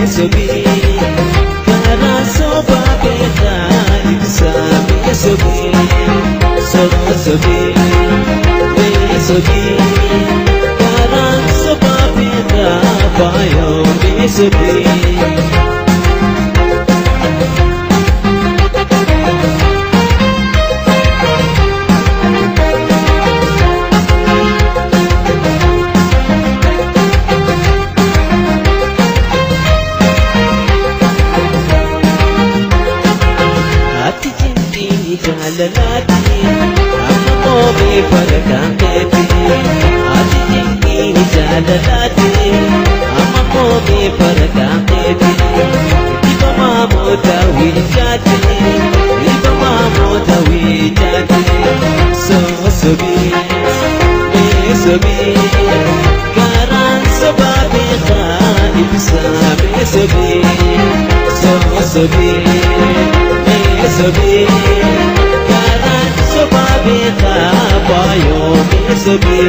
Sobi, karaa sobaa beekaa ibsaa mee sobi, sobi, mee sobi, karaa sobaa beekaa faayoo mee sobi. Ati jintii jaalalaati amma moomee farkaan keeti. Ati jintii jaalalaati amma moomee farkaan keeti. Dhibamaa moota wiijaati dhibamaa moota wiijaati. Soosobii meesobii karaan sobaa beekaa ibsaa meesobii soosobii. Meesobi, karaan sobaa beekaa faayoo meesobi.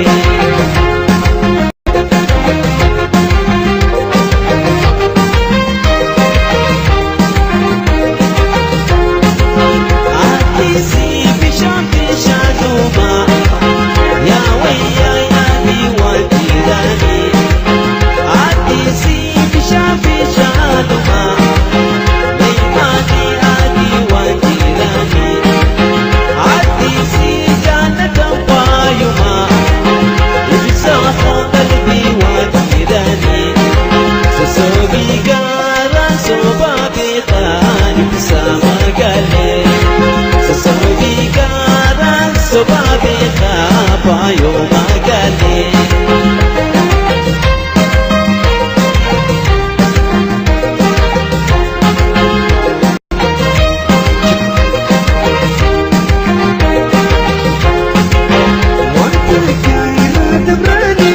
Ati bishaan bishaanuma yaa wayyaa yaadii waan jiraani. Ati bishaan bishaanuma leemaanii adii waan jiraani. Ati jaalatan faayuma ibsa qalbii waan jiraani. Sosobii gaaraan sobaa beekaa ibsa magaalee. Sosobii gaaraan sobaa beekaa faayoo magaalee. Wanta kaayirraa dabranii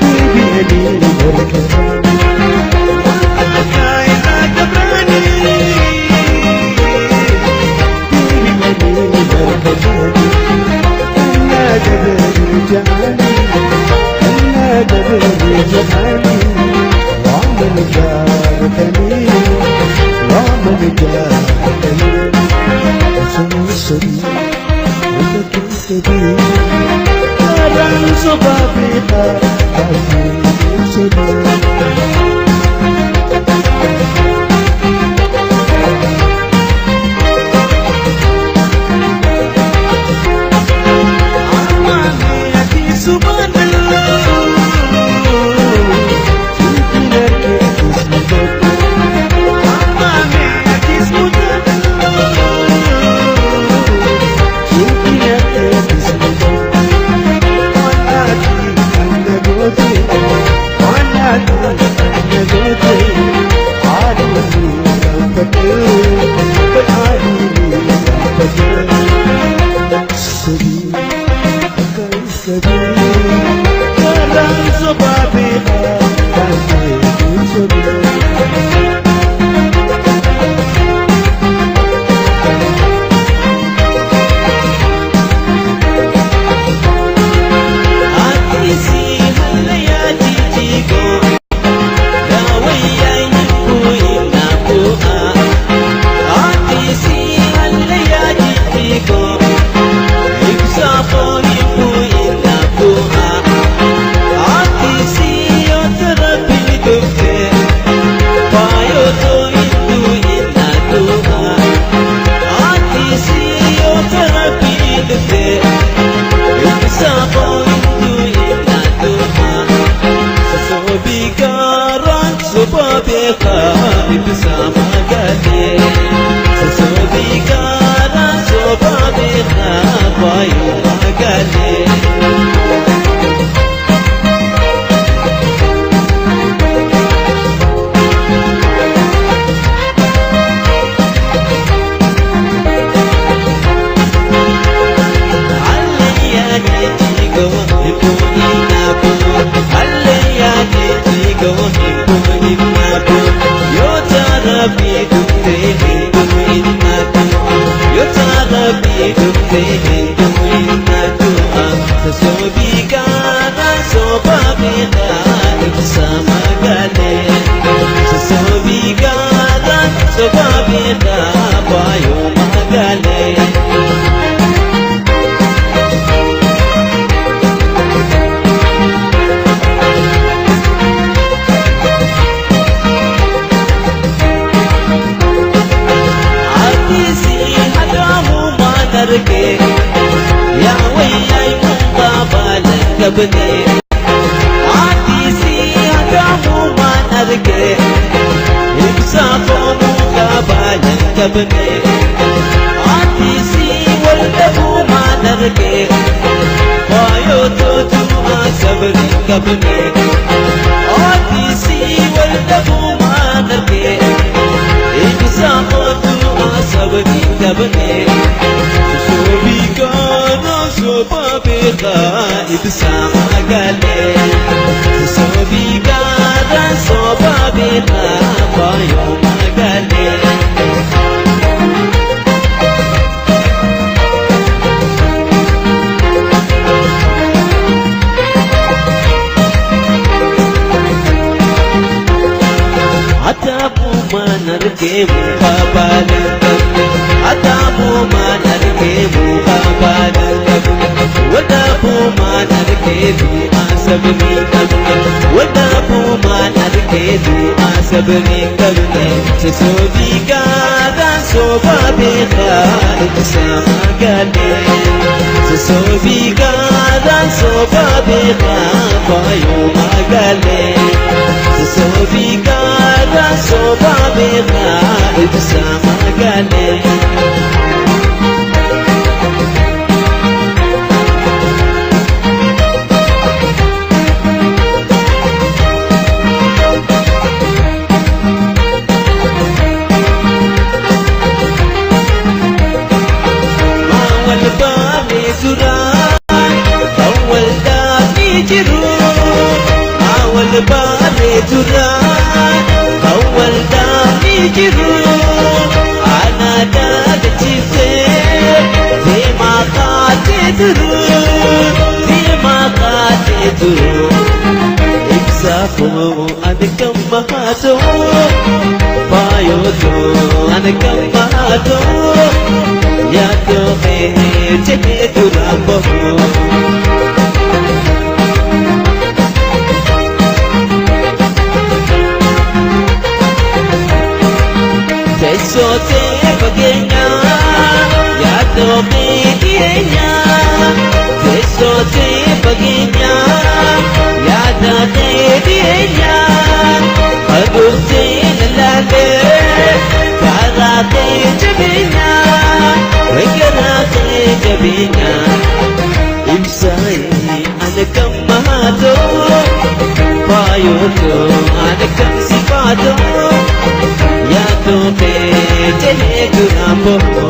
deebi'anii harkatanii. Wanta kaayirraa dabranii deebi'anii harkatanii. Annaa dabaree ja'anii annaa dabaree ja'anii waan mana jaalatanii waan mana jaalatanii. Soosanii. Karaan sobaa beekaa baay'ee sodaa. Ammaanee ati subhanallah Jibbiin keetis mudatu. Ammaanee ati subhanallah Jibbiin keetis mudatu. Wanaati anna goote wanaati anna goote haadhi rabbate haadhi rabbate. Sabii sabii Karaan sobaa beekaa baay'ee sodaa. Ati hallayyaa jijjiigoo yaa wayyaa hibbuu hin Ati hallayyaa jijjiigoo ibsaa foon hibbuu hin Ati yoo rabbi dhufte faayoo too hidduu hin Ati yoo rabbi dhufte. Sosobii karaan sobaa beekaa ibsa magaalee. Sosobii karaan sobaa beekaa faayoo magaalee. Alleluia jigo hibu Alleluia jigo hibu inabu Yo tarabi dukte hibu inabu Yo tarabi dukte hibu inabu Sosobi kana soba beka ibsa. arge yaa wayyaay mukaa baala hin qabne Ati hagamu maan arge ibsaa koo mukaa baala hin qabne Ati wal dhabuu maan arge faayoo tootu sabri hin qabne Ati wal dhabuu maan arge ibsaa kootu sabri hin qabne Sobii kana soba beekaa ibsaa magaalee Sobii kana soba beekaa faayoo magaalee. Ataamu maan argee muka baala hin qabne Ataamu maan argee muka baala hin qabne Waldhabuu maan argee du'aa sabni hin qabne Waldhabuu maan argee du'aa sabni hin qabne Sobii gaadhaan soba beekaa ibsaa magaalee Sobii gaadhaan soba beekaa faayoo magaalee Sobii gaadhaan soba beekaa ibsaa magaalee. Wal baane duraan kan wal dhaabni jiru wal baane duraan kan wal dhaabni jiru ana daagachiisee deemaa kaatee turu deemaa kaatee turu ibsaa koo ani kan mahaatoo faayoo ani kan mahaatoo yaadoo kee jedhee duraan bahu. Teessoo ta'e fageenyaa yaadoo kee dhiyeenyaa Teessoo ta'e fageenyaa yaada kee dhiyeenyaa Haguugtee lallaalee karaa kee jabeenyaa Karaa kee jabeenyaa Ibsaayee ana kan mahaatoo faayoo ana kan sifaatoo yaadoo kee jedhee duraan bahu.